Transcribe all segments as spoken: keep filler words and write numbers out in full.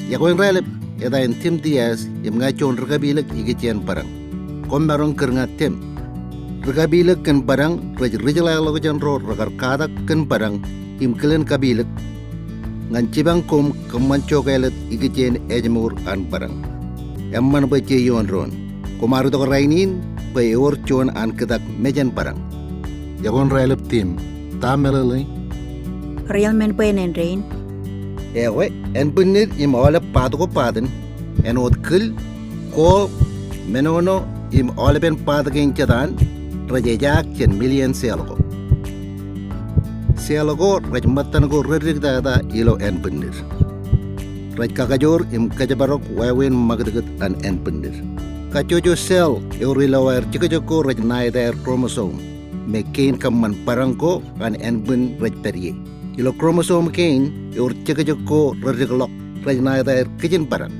Iọkwe in raelep, eta in Tim Diaz, im ña juon ri-kapilōk ikijjien bōdañ. Koṃ maroñ kūr ña Tim. Ri-kapilōk kōn bōdañ rej rijḷāḷọkjeṇ ro rekar katak kōn bōdañ im kilen kapilōk ñan jipañ koṃ kōṃṃan jokālōt ikijjien ājmour an bōdañ. Eṃṃan bwe je ioon doon. Koṃ ar itok rainin bwe ewōr juon an kitak mejān bōdañ. Iọkwe in raelep Tim, ta meḷeḷein? Ri-ḷōmān bwe en āindein. Iọkwe, ānbwinnid im aolep part ko partin, āinwōt kūl, gold, menono, im aolepen part kein jetaan, rej ejaak jān million sale ko. Sale ko rej ṃōttan ko reddiktata ilo ānbwinnid. Rej kakajoor im kōjparok wāween ṃakūtkūt an ānbwinnid. Kajjojo sale ewōr ilo aer jekjek ko rej ṇa etaer chromosome me kein kōṃṃan bōdañ ko an ānbwin rej pād ie. Ilo chromosome kein ewōr jekjek ko reddikḷọk rej ṇa etaer kijin bōdañ.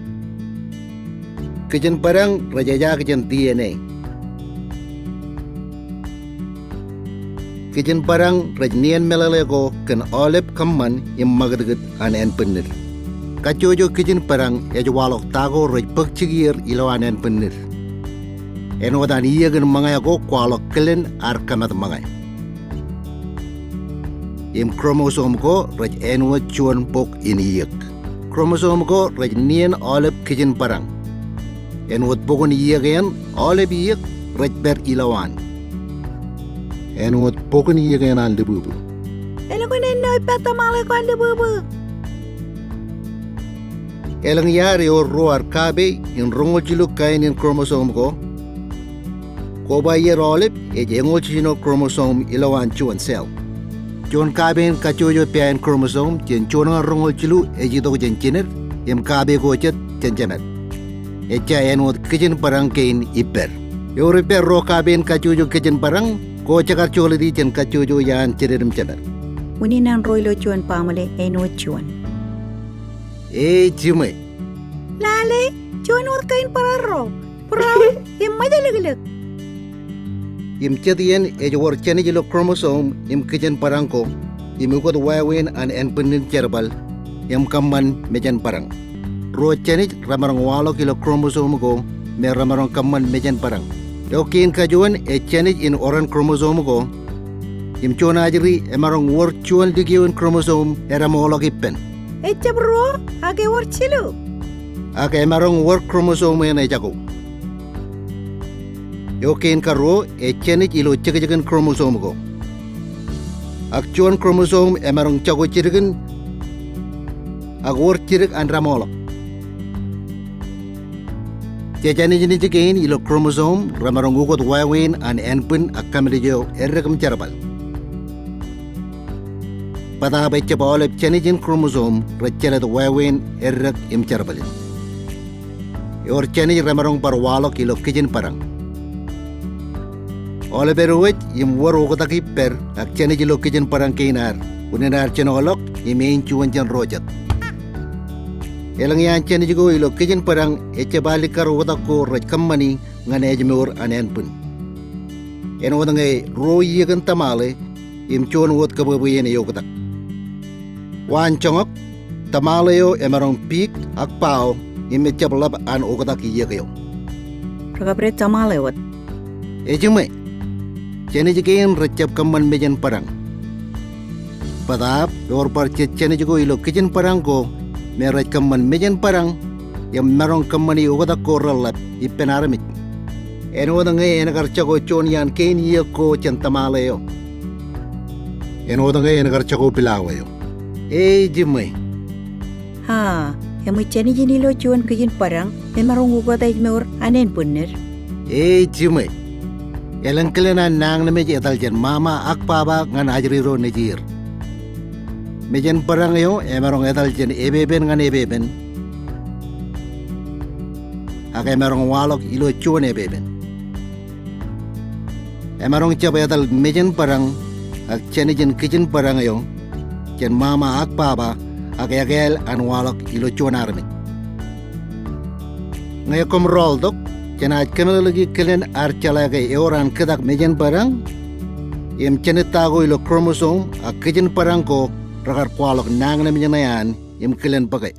Kijin bōdañ rej ejaak jān D N A. Kijin bōdañ rej nien meḷeḷe ko kōn aolep kōṃṃan im ṃakūtkūt an ānbwinnid. Kajjojo kijin bōdañ ej waḷọk ta ko rej bōk jikier ilowaan ānbwinnid. Āinwōt an iiōk in ṃōñā ko kwaḷọk kilen ad kōmat ṃōñā. Im chromosome ko rej āinwōt juon bok in iiōk. Chromosome ko rej nien aolep kijin bōdañ. Āinwōt bok in iiōk eṇ, aolep iiōk rej pād ilowaan. Āinwōt bok in iiōk eṇ an libubu. Elukkuun ennọ ippa tōṃaḷe ko an libubu. Elōñ iaad ewōr ruo ad kaabe in roñoul jilu kain in chromosome ko. Koba iiō aolep ej eñoul jiljino chromosome ilowaan juon cell. Juon kaabe in kajjojo pā in chromosome jān juon ñan roñoul jilu ej itok jān jined, im kaabe ko jet jān jemed. Ejja āinwōt kijin bōdañ kein ippād. Ewōr ippād ruo kaabe in kajjojo kijin bōdañ, ko jekar jolōti jān kajjojo iaan jined im jemed. Unin an ruo ilo juon baaṃle āinwōt juon. Ej jiṃwe. Lale, juon wōt kein bōraro, būraon im ṃōjliklik. Im jet iien ej wōr jānij ilo chromosome im kijin bōdañ ko, im ukōt wāween an ānbwinnin jerbal, im kōṃṃan mejān bōdañ. Ruo jānij remaroñ waḷọk ilo chromosome ko, me remaroñ kōṃṃan mejān bōdañ. Eo kein kajuon ej jānij in oran chromosome ko, im juon ajri emaroñ wōr juon likio in chromosome edemoḷọk ippān. Ejjab ruo, ak ewōr jilu. Ak emaroñ wōr chromosome eṇ ejako. Eo kein karuo ej jānij ilo jekjekin chromosome ko. Ak juon chromosome emaroñ jako jidikin, ak wōr jidik an demoḷọk. Jejānijnij kein ilo chromosome remaroñ ukōt wāween an ānbwin ak kōmālij eo eddek im jerbal. Bōtaab ejjab aolep jānij in chromosome rej jelōt wāween eddek im jerbalin. Ewōr jānij remaroñ bar waḷọk ilo kijin bōdañ. Aolep edwōj im wōr oktak ippād ak jānij ilo kijin bōdañ kein ad, unin ad jinoḷọk im ein juon jān ro jet. Elōñ iaan jānij ko ilo kijin bōdañ ejjab alikkar oktak ko rej kōṃṃani ñan ājmour an ānbwin. Āinwōt ñe ruo iiōk in tōṃaḷe im juon wōt kōbwebwe eṇ eoktak. Waan joñak, tōṃaḷe eo emaroñ piik ak bao im ejjab ḷap an oktak iiōk eo. Rekabdewōt tōṃaḷe wōt. Ej jiṃwe. Jānij kein rejjab kōṃṃan mejān bōdañ. Bōtaab ewōr bar jet jānij ko ilo kijin bōdañ ko me rej kōṃṃan mejān bōdañ im maroñ kōṃṃani oktak ko reḷap ippān armej. Āinwōt ñe en kar jako juon iaan kein iiōk ko jān tōṃaḷe eo. Āinwōt ñe en kar jako pilawā eo. Ej jiṃwe. Ha, eṃōj jānij in ilo juon kijin bōdañ emaroñ ukōt ājmour an ānbwinnid? Ej jiṃwe. Elōñ kilen an nañinmej etal jān ṃaṃa ak baba ñan ajri ro nejier. Mejān bōdañ eo emaroñ etal jān epepen ñan epepen, ak emaroñ waḷọk ilo juon epepen. Emaroñ jab etal mejān bōdañ ak jānij in kijin bōdañ eo jān ṃaṃa ak baba ak ekāāl an waḷọk ilo juon armej. Ñe koṃ rọọltok, jenaaj kōmeḷeḷeiki kilen ad jeḷā ke ewōr an kitak mejān bōdañ im jānij ta ko ilo chromosome ak kijin bōdañ ko rekar kwaḷọk nañinmej ṇe an im kilen bōke.